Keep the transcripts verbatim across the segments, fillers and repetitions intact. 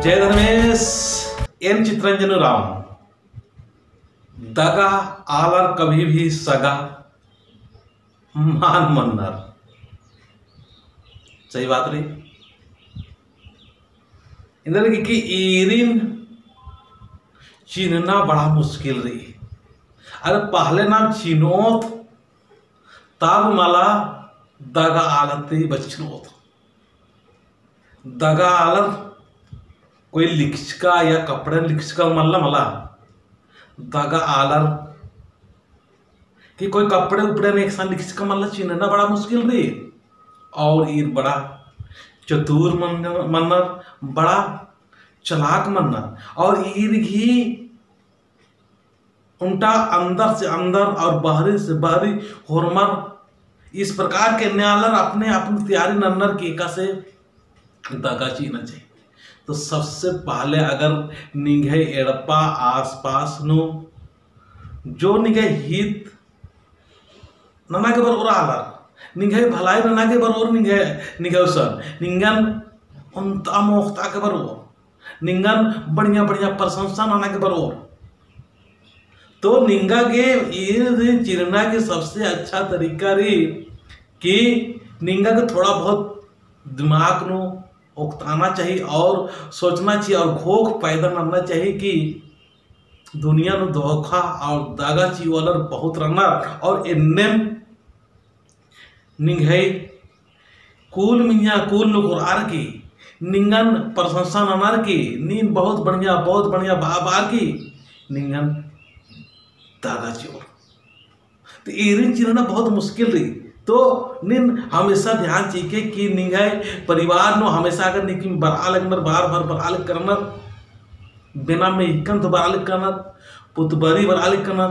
जय धर्मेस, एन चितरंजन उराँव। दगा आलर कभी भी सगा मल मन्नर। सही बात रई। एन्देरगे कि ईरिन चिन्हना बड़ा मुश्किल रई। अरे पहले नाम चिन्होत, तब मला दगा आलर ती बछरोत। दगा आलर कोई लिखचका या कपड़े लिखचका मल्ला मला। दगा आलर कि कोई कपड़े उपड़े में एकसन लिखचका मल्ला, चिन्हना बड़ा मुश्किल रई। और ईर बड़ा चतुर मन-, मन्नर, बड़ा चालाक मन्नर। और ईर गही ओन्टा अंदर से अंदर और बहरी से बहरी होरमर इस प्रकार के न्यालर अपने आप नू तैयारी नन्नर कि एकासे दगा चिअना चाहिए। तो सबसे पहले अगर निंग्है एड़पा आसपास नू जो निंग्है हित नना गे बरओर आलर, निंग्है भलाई नना गे बरओर निंग्है, निंग्है उसन, निंगन ओन्ता मोख़ता गे बरओर, निंगन बढ़िया बढ़िया प्रशंसा नना गे बरओर। तो निंगा गे ईरिन चिन्हना गे सबसे अच्छा तरीका रई कि निंगा गे थोड़ा बहुत दिमाग नू ओक्ताना चाहिए और सोचना चाहिए और घोख पैदा नन्ना चाहिए कि दुनिया नू धोखा और दगा चिओ आलर बहुत रअनर और एन्नेम निंग्है कुल मइय्याँ कुल नू कोरअर की, निंगन प्रशंसा ननर की, नीन बहुत बढ़िया, बहुत बढ़िया बआ बअर की, निंगन दगा चिओर। तो ईरिन चिन्हना बहुत मुश्किल रई। तो नीन हमेशा ध्यान चिके कि निंग्है परिवार नू हमेशा अगर नीकिम बरआ लगनर, बार बार बरआ लगनर, बेना मेइकन तो बरआ लगनर, पुतबरी बरआ लगनर,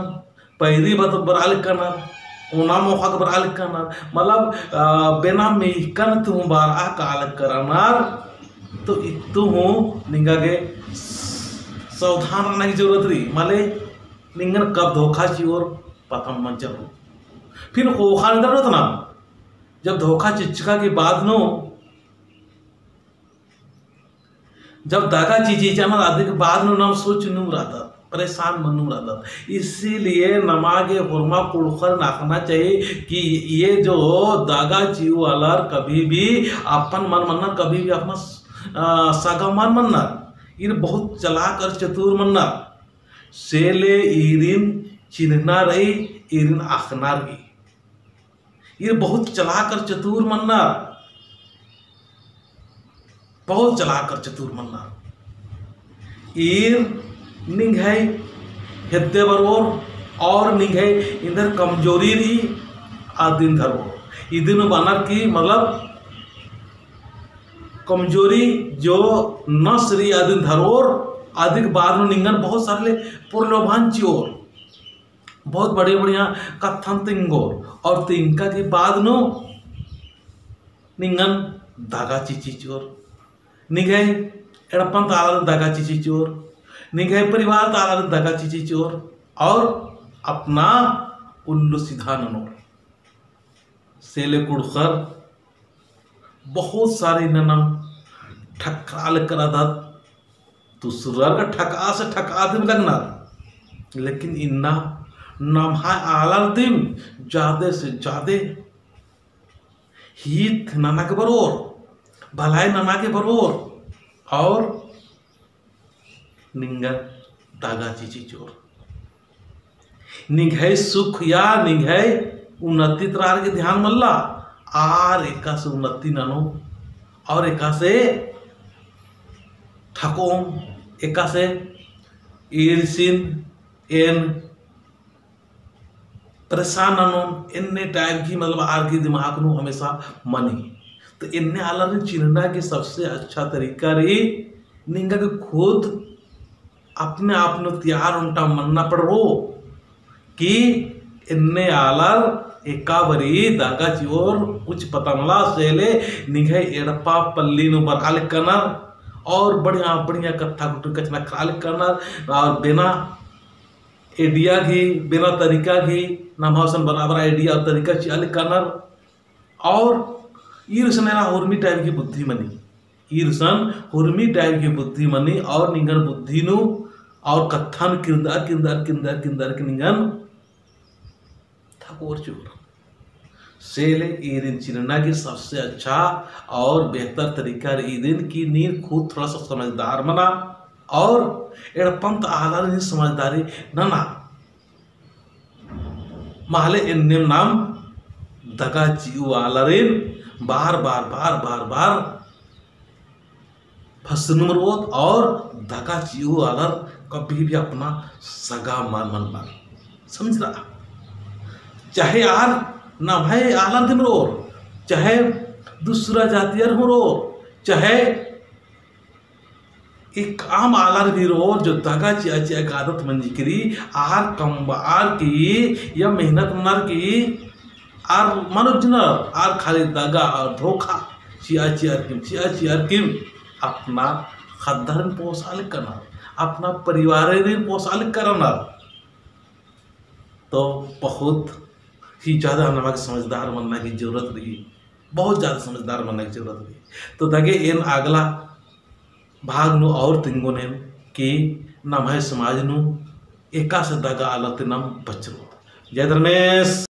पैरी बत बरआ लगनर, ओना मोख़ा गे बरआ लगनर, मतलब, अ, बेना मेइकन तो हूँ बरआ काल करनर, तो इत्तु हूँ निंगा गे सावधान रहना की जरूरत रई। मले निंगन कब धोखा चिओर पता मल चलो। फिर ख़ोख़ा निंदर रअदत ना, जब धोखा चिच्चका के बाद नू, जब दगा चिच्चका ना, अदिक बाद नू नाम सोच नुम रअदत, परेशान मनुम रअदत। इसीलिए नमा गे होरमा कुँड़ुख़र नखना चाहिए कि ये जो दगा चिओ आलर कभी भी अपन मल मन्नर, कभी भी अपना, अ, सगा मल मन्नर। ईर बहुत चालाक और चतुर मन्नर। से ले ईरिन चिन्हना रई, ईरिन अख़ना रई। ईर बहुत चालाक और चतुर मन्नर, बहुत चालाक और चतुर मन्नर। ईर निंग्है हेद्दे बरओर और निंग्है एन्देर कमजोरी रई अदिन धरओर। इदिन बअनर की मतलब कमजोरी जो नस रई अदिन धरओर, अदिक बाद नू निंगन बहुत सारे ले प्रलोभन चिओर, बहुत बढ़िया बढ़िया कत्थन तिंगोर, और तिंगका के बाद नू निंगन दगा चिच्ची चिओर, निंग्है एड़पन ता आलारिन दगा चिच्ची चिओर, निंग्है परिवार ता आलारिन दगा चिच्ची चिओर, और अपना उल्लू सीधा ननोर। से ले कुँड़ुख़र बहुत सारे इन्ना नाम ठकरआ लगनर रअदत, दूसरा का ठकआ से ठकआ दिम लगनर, लेकिन इन्ना नम्है आलर दिम जादे से जादे हित नना गे बरओर, भलाई नना गे बरओर, और निंगन दगा चिच्ची चिओर। निंग्है सुख या निंग्है उन्नति तरा आर गे ध्यान मल्ला, आर एकासे उन्नति ननोम, और एकासे ठकोम, एकासे ईरसिन एन परेशान ननोन, एन्ने type की मतलब आर गही दिमाग नू हमेशा मनी। तो एन्ने आलारिन चिन्हना की सबसे अच्छा तरीका रई, निंगा गे खुद अपने आप नू तैयार ओन्टा मन्ना पड़रो कि एन्ने आलर एका बारी दगा चिओर कुछ पता मला, से ले निंग्है एड़पा पल्ली नू बरआ लगनर और बढ़िया बढ़िया कत्था गुट्ठी कछनखरआ लगनर और बेना idea गही, बेना तरीका गही, नम्है असन बराबर idea और तरीका चिआ लगनर। और ईर असन एरा होरमी type की बुद्धि मनी। ईर सन हुरमी time की बुद्धि मनी और निंगन बुद्धि नू और कत्थन किरदार, किरदार, किरदार, किरदार की निंगन थकोर चिओर। से ले ईरिन चिन्हना की सबसे अच्छा और बेहतर तरीका रई ईरिन कि नीन खुद थोड़ा सा समझदार मना और एड़पन्त आलारिन समझदारी नना। महले एन्नेम नाम दगा चिऊ आलारिन बार, बार, बार, बार, बार फसनुम रओत और दगा चिऊ आलर कभी भी अपना सगा मल मनर। समझरआ? चाहे आर नम्है आलर दिम रओर, चाहे दूसरा जातियर हूँ रओर, चाहे एकअम आलर भी रओर जो दगा चिआ चिआ की आदत मंजकी रई, आर कमबअर की या मेहनत मनर की आर मल उज्जनर, आर खाली दगा और धोखा चिआ चिअर किम, चिआ चिअर किम अपना ख़द्दारिन पोसा लक्कनर, अपना परिवारिन पोसा लक्कनर। तो बहुत ही ज्यादा नमा गे समझदार मन्ना की जरूरत रई, बहुत ज्यादा समझदार मन्ना की जरूरत रई। तो दगे एन अगला भाग नू और तिंगोन एन कि नम्है समाज नू एकासे दगा आलर ती नाम बचरओत। जय धर्मेस।